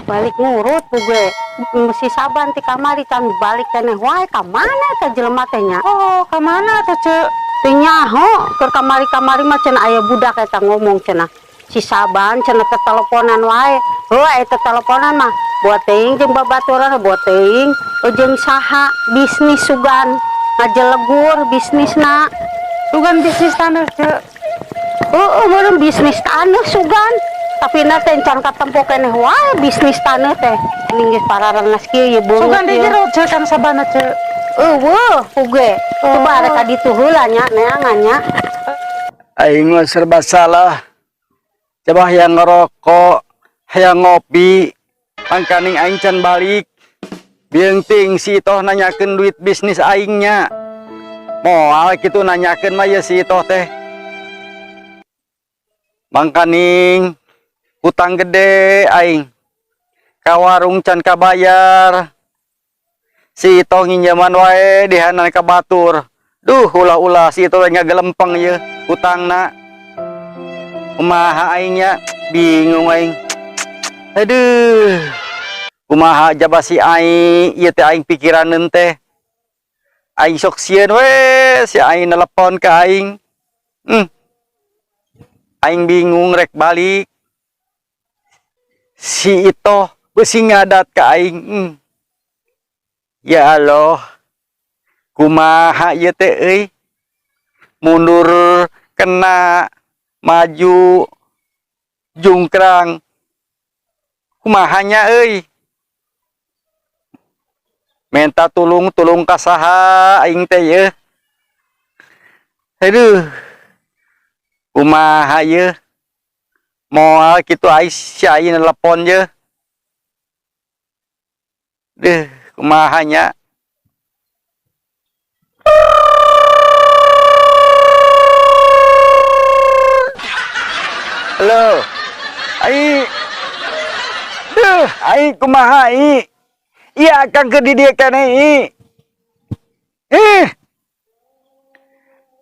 Balik ngurut gue. Si Saban ti kamari can balik keneh wae, ka mana teh jelema teh nya? Oh, ka mana tuh, Ceu? Teu nyaho, keur kamari-kamari mah cenah aya budak eta ngomong cenah. Si Saban cenah teh teleponan wae. Heuh, eta teleponan mah buat teuing jeung babaturan, buat teuing jeung saha, bisnis sugan ngajelegur bisnisna. Sugan bisnis tanah, Ceu. Heeh, meureun bisnis taneuh sugan. Tapi na teh can katempo keneh wae bisnis taneuh teh. Ini geus pararenges kieu ye beungeut. Sugan di ieu. jero, Ceu, Kang Sabana, Ceu. Euweuh, puge. Coba rek ka ditu heula nya neangan nya. Aing mah serba salah. Coba hayang ngerokok, hayang ngopi, mangkaning aing can balik. Bieung ting si Itoh nanyakeun duit bisnis aingnya. Moal kitu nanyakeun mah ye si Itoh teh. Mangkaning hutang gede aing. Ka warung can kabayar. Si Itoh nginjaman wae dihanan ka batur. Duh, ulah-ulah si Itoh ngagelempeng ye hutangna. Kumaha aingnya, bingung aing. Aduh. Kumaha jaba si aing, ieu teh aing pikiraneun teh. Aing sok sieun we si aing nelepon ka aing. Aing bingung rek balik. Si Itoh beusi ngadat ka aing. Ya Allah. Kumaha ieu teh euy? Mundur kena, maju jungkrang. Kumahanya euy? Minta tulung, tulung ka saha aing teh yeuh. Aduh. Kumaha yeuh? Moal kitu aing si aing nelepon yeuh. Deuh, kumaha nya? Halo. Ai. Duh, ai kumaha ai? Iya, akang ke di dieu keneh i.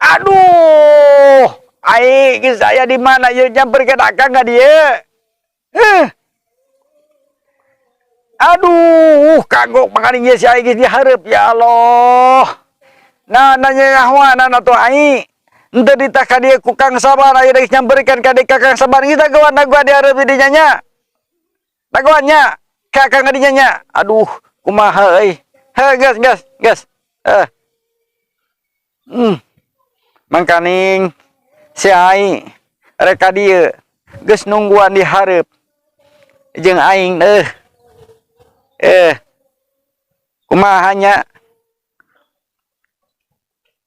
Aduh, ai geus aya di mana ieu nyamperkeun akang ka dieu? Aduh, kagok makaning ieu si ai geus dihareup ya Allah. Nah, nanya nyahoana atuh ai. Henteu ditah ka dieu ku Kang Sabar, aya geus nyamperkeun ka dieu ka Kang Sabar. Geus dagoan dagoan dihareup di dinya nya. Dagoan nya. Ka Kang ka dinya nya. Aduh, kumaha euy. Heh, geus, geus, geus. Mangkaning si ai rek ka dieu geus nungguan di hareup jeung aing euy. Kumaha nya?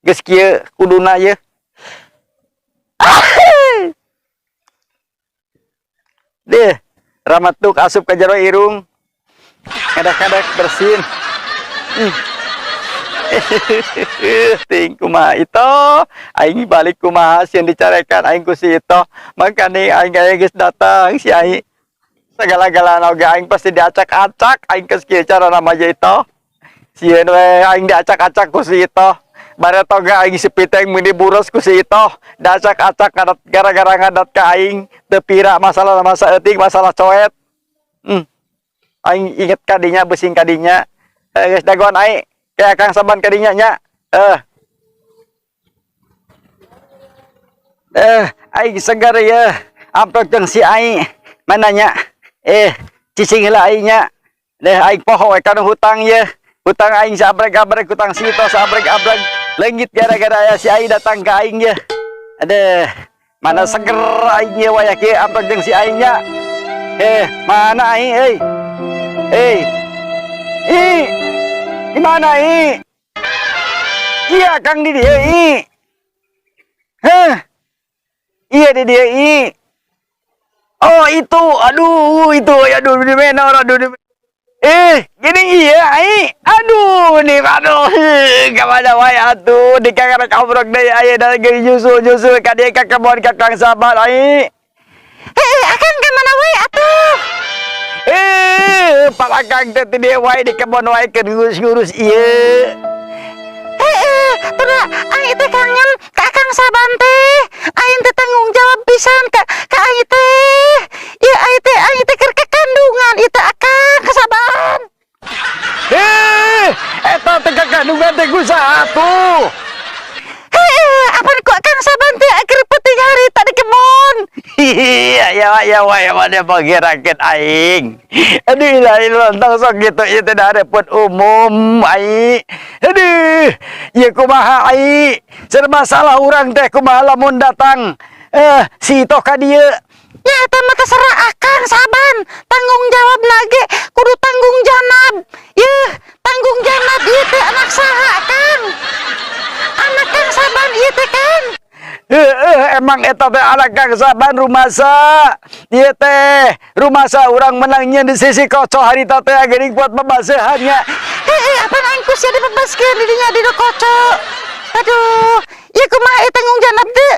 Geus kieu kuduna ieu. Deh, ramatuk asup ka jero irung. Ngadak-ngadak bersin. Ting kumaha itu? Aing balik kumaha sieun dicarekan aing ku si Itoh. Mangkane aing aya geus datang si aing. Segala-galana oge aing pasti diacak-acak aing geus kieu carana mah ye Itoh. Sieun we aing diacak-acak ku si Itoh. Bareto ge aing si Piteng meni buros ku si Itoh. Diacak-acak ngadat gara-gara ngadat ka aing. Teu pira masalah masa eutik masalah coet. Aing inget kadinya besing kadinya. Geus dagoan aing. Kayak Kang Saban kadinya nya. Aing segar ya. Amplop jeung si aing. Mana nya? Cicing heula aing nya. Deh aing poho we kana hutang ye. Hutang aing sabrek-abrek, hutang si Itoh sabrek-abrek. Leungit gara-gara aya si aing datang ka aing ye. Aduh, mana seger aing ye wayah kieu amplop jeung si aing nya. Mana aing euy? Ih, di mana i? Iya Kang di dieu i. Heh. Iya di dieu i. Oh itu, aduh itu, aduh di mana, aduh di. Gini iya ai. Aduh, nih aduh, ka mana wae atuh, di kakak kabrok deui aya da geus nyusul-nyusul ka dieu ka kebon ka Kang Sabar ai. Akang ka mana wae atuh? Pak Akang teh ti dieu wae di kebon wae keur ngurus-ngurus ieu. Tuna aing teh kangen ka Akang Saban teh. Aing teh tanggung jawab pisan ka aing teh. Ieu aing teh keur kekandungan ieu teh Akang. gitu. Heh, apaan ku Kang Saban teh akhir penting harita di kebon. Iya, ya, ya, ya, mana pangirakeun aing. Aduh, ilahi lontong sok gitu ieu teh da repot umum ai. Aduh, ieu kumaha ai? Serba salah urang teh, kumaha lamun datang si Itoh ka dieu? Ya eta mah terserah Akang Saban, tanggung jawab nage kudu tanggung janab. Yeuh, tanggung janab ieu teh anak saha, Kang? Anak Kang Saban ieu teh, Kang. Eh, emang eta teh anak Kang Saban rumasa. Ieu teh rumasa urang menangnya di sisi koco harita teh geuning buat babasehannya. Heuh, apaan aing ku sia dibebaskeun di dinya di koco. Aduh, ieu kumaha ieu tanggung janab teu?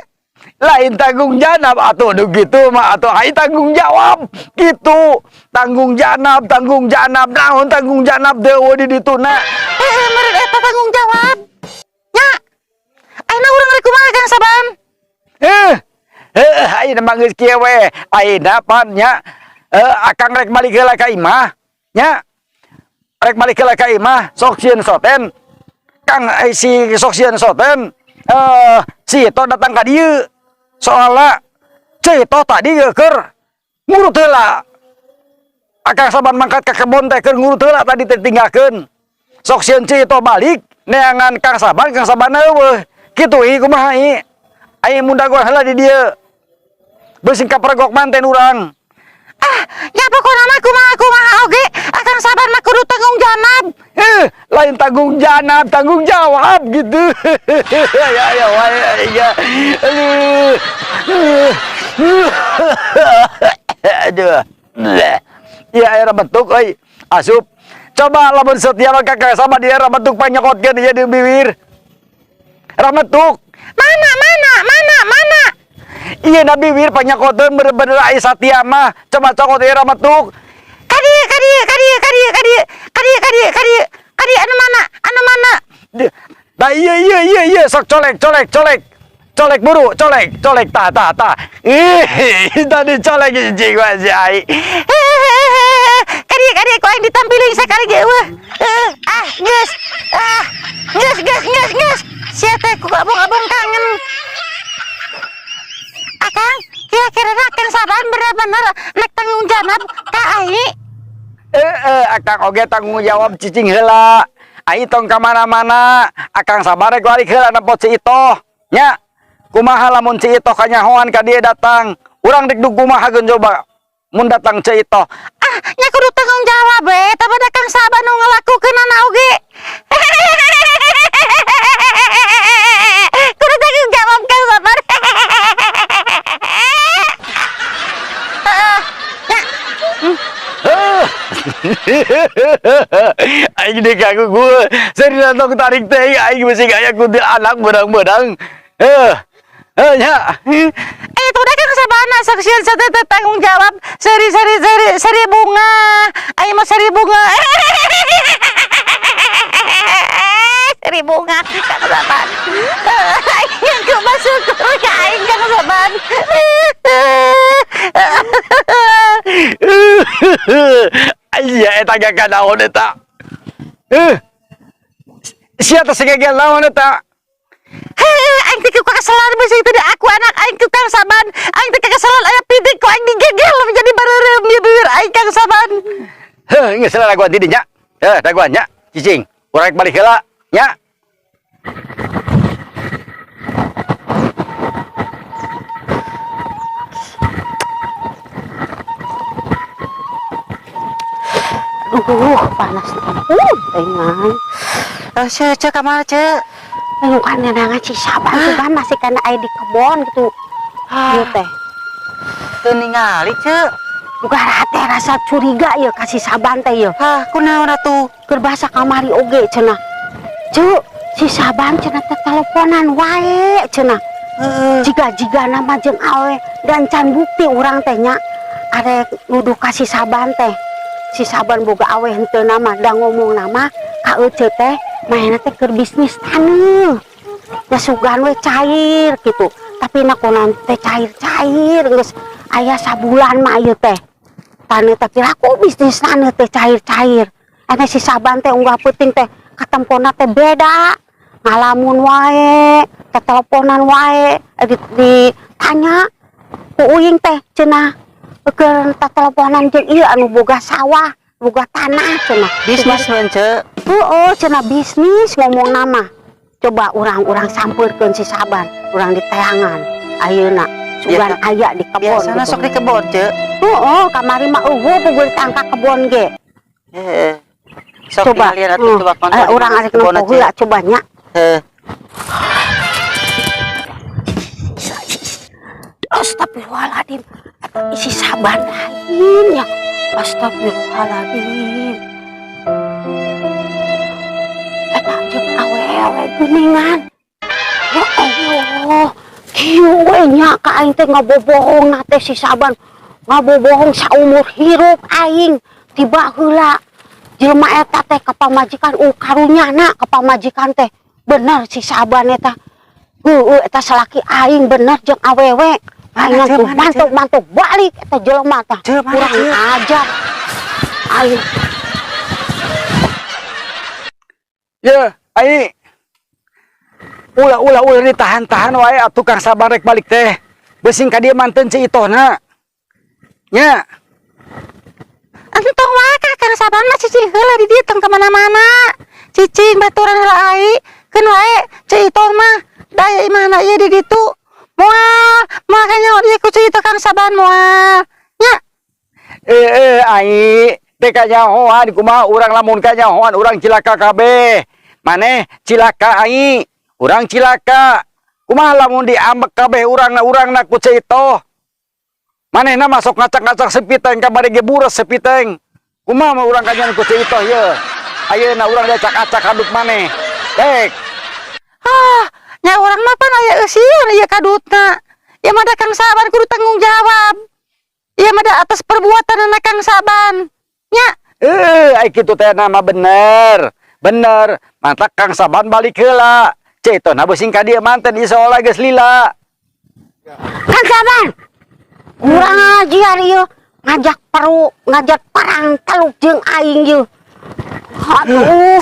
Lain tanggung janab atuh nu gitu mah atuh, ai tanggung jawab gitu. Tanggung janab, tanggung janab, naon tanggung janab teh euweuh di dituna. Heuh, meureun eta tanggung jawab. Nya. Ayeuna urang rek kumaha, Kang Saban? Eh, ayeuna mah geus kieu we. Ayeuna pan nya akang rek balik heula ka imah. Nya. Rek balik heula ka imah, sok sieun soten. Kang si sok sieun soten. Si Ito datang ka dieu. Soalna si Ito tadi keur ngurut heula. Akang Saban mangkat ka kebon teh keur ngurut heula tadi teh tinggalkeun. Sok sieun si Ito balik neangan Kang Saban, Kang Saban euweuh. Kitu ieu kumaha ieu? Aing mun dagoan heula di dieu. Beusi kapergok manten urang. Ah, ya pokokna mah kumaha kumaha oge, Akang Saban mah kudu tanggung janab. Eh, lain tanggung janab, tanggung jawab gitu. Ya ya wae ya. Aduh. Aduh. Ya era bentuk euy. Asup. Coba lamun setia mah ka Kang Saban dia bentuk panyokotkeun ieu di bibir. Rametuk. Mana mana mana mana? Iya na bibir panyokoteun bener-bener ai satia mah. Coba cokot ieu rametuk. Kadieu kadieu kadieu kadieu kadieu kadieu kadieu kadieu kadieu, anu mana? Anu mana? Nah, iya, sok colek colek colek colek, buru colek colek, ta ta ta. Ih, tadi colek cicing masih ai. Hehehe, kadieu kadieu ku aing ditampiling sakali ge euweuh. Ah, geus. Ah, geus geus geus geus. Sia teh ku abong-abong kangen. Akang, kira-kira Kang Saban bener-bener nek tanggung jawab ka ai? Eh, akang oge tanggung jawab, cicing heula. Ai tong ka mana-mana. Akang Sabar rek balik heula nempo si Itoh. Nya. Kumaha lamun si Itoh kanyahoan ka dieu datang? Urang dek kumaha geun coba mun datang si Itoh? Ah, nya kudu tanggung jawab we, tapi da Kang Saban nu ngalakukeunana oge. Kudu tanggung jawab Kang Saban. Heeh. Ya. Heuh. Aing diganggu gue. Saya tong tarik teh aing mesti gaya kuntilanak beudang-beudang. Eh. Eh nya. Eh, itu udah Kang Saban saksian satu tanggung jawab seri seri seri seri bunga. Ayo mah seri bunga. Seri bunga Kang Saban. Aing ku masuk ke aing Kang Saban. Iya eta gak naon eta. Eh. Sia teh segegel naon eta? Hei, aing teh kakeselan beusi teh aku anak aing ku Kang Saban. Aing teh kakeselan aya pitik ku aing digegel menjadi bareureum ieu bibir aing Kang Saban. Heuh, geus lah dagoan di dinya. Heuh, dagoan nya. Cicing, urang balik heula nya. Aduh, panas. Tenang. Eh, ce, ce, kamar ce. Anu kan neangan si Saban tuh kan masih kena air di kebon gitu. Ieu teh. Teu ningali, ce. Bukan teh rasa curiga ya kasih Saban teh ya. Hah, kunaon atuh? Keur basa kamari oge cenah. Ceu, si Saban cenah teh teleponan wae cenah. Heeh. Jiga-jiga nama jeung awe dan can bukti urang teh nya arek nuduh ka si Saban teh. Si Saban boga awe henteu nama da ngomong nama ka Ece teh mainna teh keur bisnis taneuh. Nya sugan we cair gitu. Tapi na kunaon teh cair-cair geus aya sabulan mah ieu teh. Taneuh teh piraku bisnis taneuh teh cair-cair. Eta si Saban teh unggah peuting teh katempona teh beda. Ngalamun wae, teteleponan wae, ditanya ku uing teh cenah keur teteleponan jeung ieu anu boga sawah, boga tanah cenah. Bisnis mun, Ceu. Heeh, cenah bisnis ngomong nama. Coba urang-urang sampeurkeun si Saban, urang di teangan. Ayeuna sugan aya di kebon. Biasana gitu. Sok di kebon, Ceu. Heeh, kamari mah euweuh puguh ditangka kebon ge. Heeh. Sok Coba. tingalian atuh, coba kontrol Eh, di urang mana arek kebonna, nempo Ceu. Heula coba nya. Heuh. Astagfirullahaladzim. Eta isi Saban lain ya. Astagfirullahaladzim. Eta jeung awewe geuningan. Ya Allah. Kieu we nya ka aing teh ngabobohong na teh si Saban. Ngabobohong saumur hirup aing. Tiba heula jelema eta teh ka pamajikan karunyana ka pamajikan teh. Bener si Saban eta. Heueuh, eta salaki aing bener jeung awewe. Aing Mana, Ceu, tuh mana, Ceu? mantuk-mantuk balik eta jelema tah. Ceu, mana, Kurang Ceu? ajar. Aing. Ya, ai. Ulah, ulah, ulah ditahan-tahan wae atuh Kang Saban rek balik teh. Besing ka dieu manten si Itohna. Nya. Entong wae ka Kang Saban mah, cicing heula di dieu, tong ka mana-mana. Cicing baturan heula ai. Keun wae Ceu Itoh mah da aya imahna ieu di ditu. Moal, moal kanyaho ieu ku Ceu Itoh Kang Saban, moal. Nya. Eh, eh, ai teh kanyahoan kumaha urang, lamun kanyahoan urang cilaka kabeh. Maneh cilaka, ai urang cilaka. Kumaha lamun diambek kabeh urangna ku Ceu Itoh? Manehna masuk ngacak-ngacak sepiteng, kamari ge bureus sepiteng. Kumaha mah urang kanyahoan ku Ceu Itoh ye? Ayeuna urang diacak-acak kadut maneh. Dek. Ah, nya urang mah pan aya eusian ieu kadutna. Ieu mah da Kang Saban kudu tanggung jawab. Ieu mah da atas perbuatan anak Kang Saban. Nya. Eh, ai kitu teh nama bener. Bener. Mantak Kang Saban balik heula. Ceu Itoh na beusi ka dieu manten isola geus lila. Kang Saban. Kurang ajar ieu, ngajak peru, ngajak perang teluk jeung aing ieu. Aduh.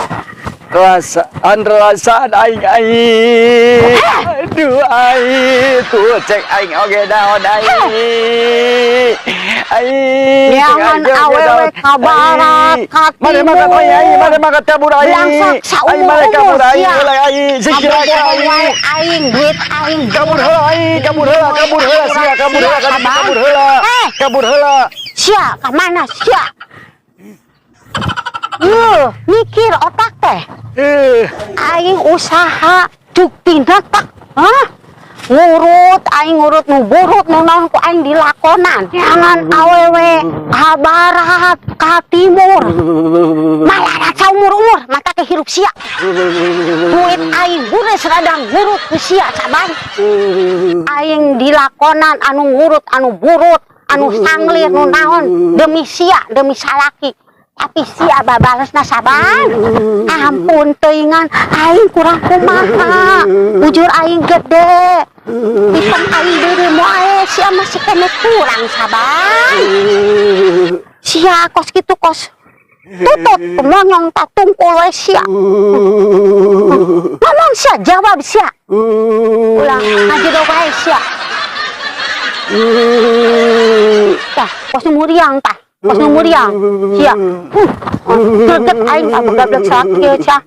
Rasaan, rasaan aing, aing. Aduh, aing tuh cek aing oge naon aing. Aing. Jangan awewe ka barat, ka Mana makan timur. Aing, aing mana makan kabur aing. Belangsak Aing mana saumur-umur kabur aing sia. Ulah aing sikira Ngabobohong aing. Wae aing, duit aing. Kabur heula aing, kabur heula, kabur heula sia, kabur heula, kabur heula. Eh. Kabur heula. Sia, ka mana sia? Yuh, mikir otak teh. Eh, Aing usaha cuk tak. Hah? Ngurut, aing ngurut nu burut nu naon ku aing dilakonan. Jangan awewe ka barat, ka timur. Malarat saumur-umur mata ke hirup sia. Duit aing bureus radang ngurut ku sia, Saban. Aing dilakonan anu ngurut, anu burut, anu sanglir nu naon demi sia, demi salaki. Tapi sia babalesna, Saban. Ampun teuingan aing kurang kumaha. Bujur aing gede. Hitam aing deui moe sia masih kene kurang, Saban. Sia kos kitu kos tutut monyong tak tungkul we sia. Ngomong sia, jawab sia. Ulah ngajedo wae sia. Tah, kos nu muriang tah. Kos nu muriang. Sia. Greget aing tah begablek sakit sia.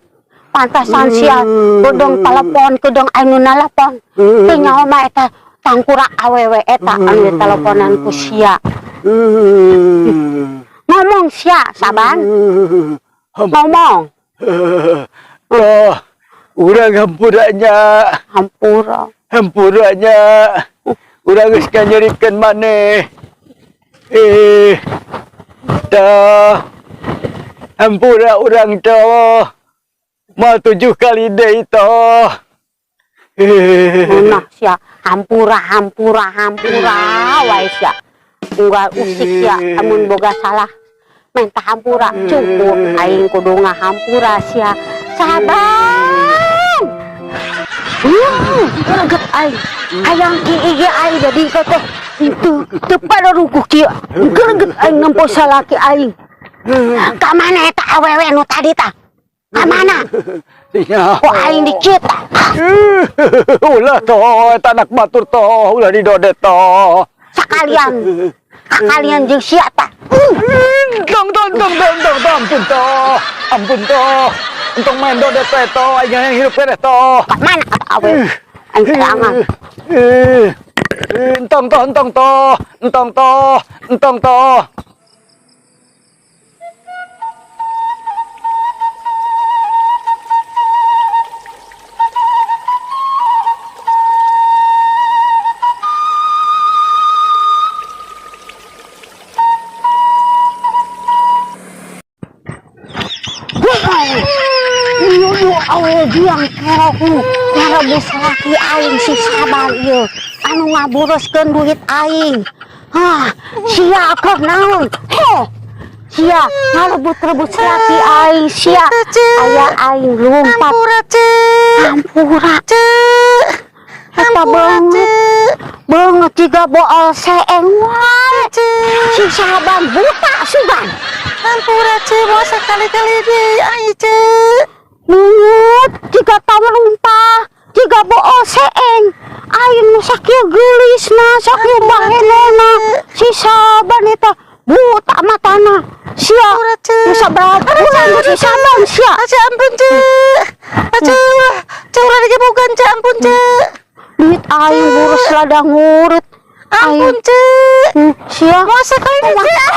Pantasan sia kedong telepon, kedong aing nu nalapon. Teu nyaho mah eta tangkurak awewe eta anu teleponan ku sia. Ngomong sia, Saban. Ngomong. Oh, urang hampuranya. Hampura. Hampuranya. Urang geus kanyerikeun maneh. Eh. Dah. Hampura urang toh. Mau tujuh kali deui toh. Eh. Nah, sia hampura, hampura, hampura wae sia. Unggal usik sia amun boga salah minta hampura, cukup aing kudu ngahampura sia, Saban. Greget aing. Hayang kieu ge aing jadi teh itu teu pada rukuh kieu. Greget aing nempo salaki aing. Ka mana eta awewe nu tadi tah? Ka mana? Nya. Ku aing dicit. Ulah to, eta anak batur to, ulah didodet to. Sakalian. Sakalian jeung sia tah. Tong tong tong tong tong tong, ampun to. Ampun to. Entong main dodet to to, aing yang hirup keneh to. Ka mana kata awe? Aing terangan. Eh, entong to, entong to, entong to, entong to. Ieu nu awe biang kerok nu ngarebus laki aing si Saban ieu anu ngaburuskeun duit aing. Hah, sia keur naon? Heh. Sia ngarebut-rebut laki aing sia. Aya aing lumpat. Ampura, Cek. Ampura. Cek. Eta banget. Banget jiga bool seeng wae. Si Saban buta sugan. Ampura, Cek. Mau sekali-kali deui ai, Cek. Nungut jiga tamerumpah, jiga bool seeng. Aing nu sakieu geulisna, sakieu bahenolna. Si Saban eta buta matana. Sia. Ampura, Cek. Nu sabaraha bulan si Saban sia. Aca ampun, Cek. Aca ulah. Cek ulah digebukan, Cek. Ampun, Cek. Duit aing boros lada ngurut. Ampun, Cek. Sia. Mau sekali deui, Cek.